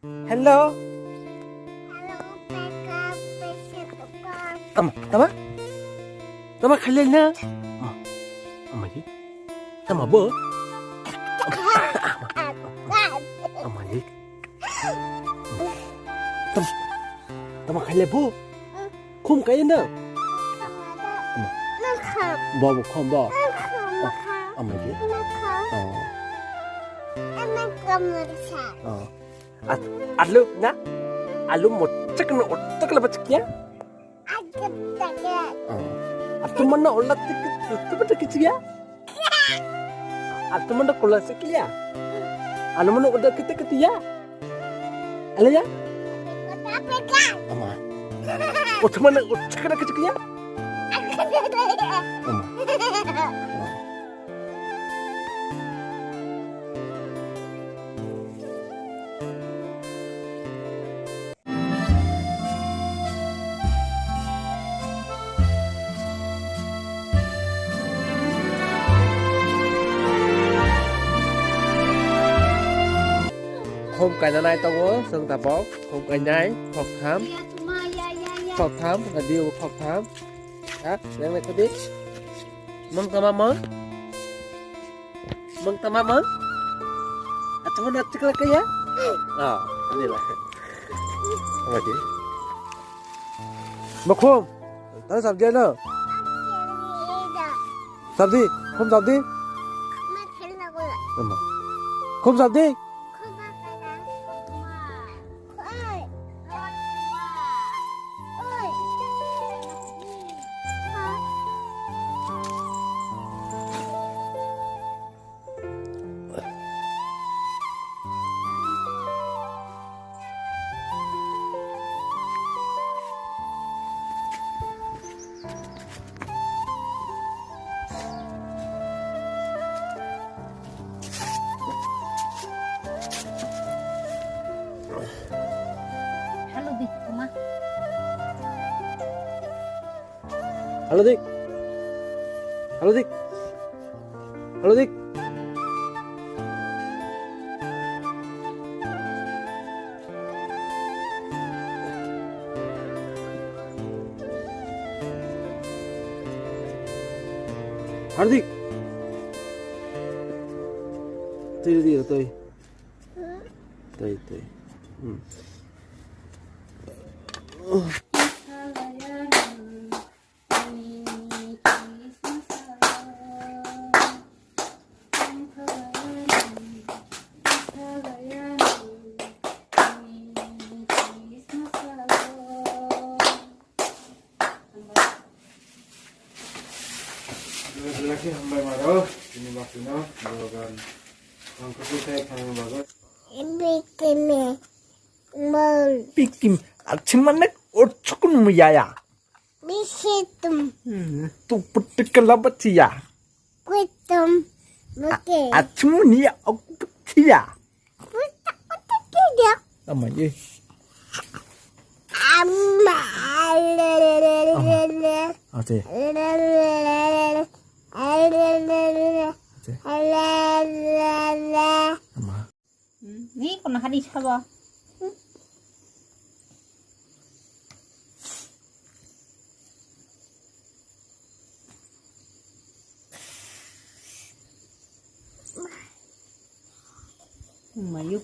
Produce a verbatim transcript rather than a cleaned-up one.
Hello. Ama, tama? Tama khailai na? Ama, ama ji. Tama bo? Ama ji. Tama, tama khailai bo? Khum kaya na? Bo, bo, khum bo. Ama ji. Oh. Oh. At-, alu na? Alu mochak na otak la bachak ya? Oh. At tu mana olat tik tu tu tu tu ya? At tu mana kola sik ya? Anu mana otak kita kita ya? Ala ya? Ama. Otak mana otak na kita ya? Ama. Khum kainanai tongo, chwng tabok. Khum kainai, khoktham. Khoktham, radio khoktham. Ha, nang nai khudi. Mung tama mung? Mung tama mung? Acha mung acha kala kaya? Ah, ini lah. Apa sih? Makhum. Tadi sabji ada? Sabji, khum sabji? Ama. Khum sabji? Halo, Big Mama. Halo, Dik. Halo, Dik. Halo, Dik. Hardik. Tui, tui, tui. Tui, tui. Hmm. Belai khe hambai maro, chini bakti no, dogan. Ang khe khe thang bagwi. Bikini. Bol. Pikim, achimane otsukun muyaya. Bisitum. Hmm, tu putik kalabatia. Kuitum. Buke. Achimuni aku putia. Putak putak dia. Ama ye. Ama. Ama. Ate. Ate. Ama. Hmm, ni kono hani sabo. Mayuk.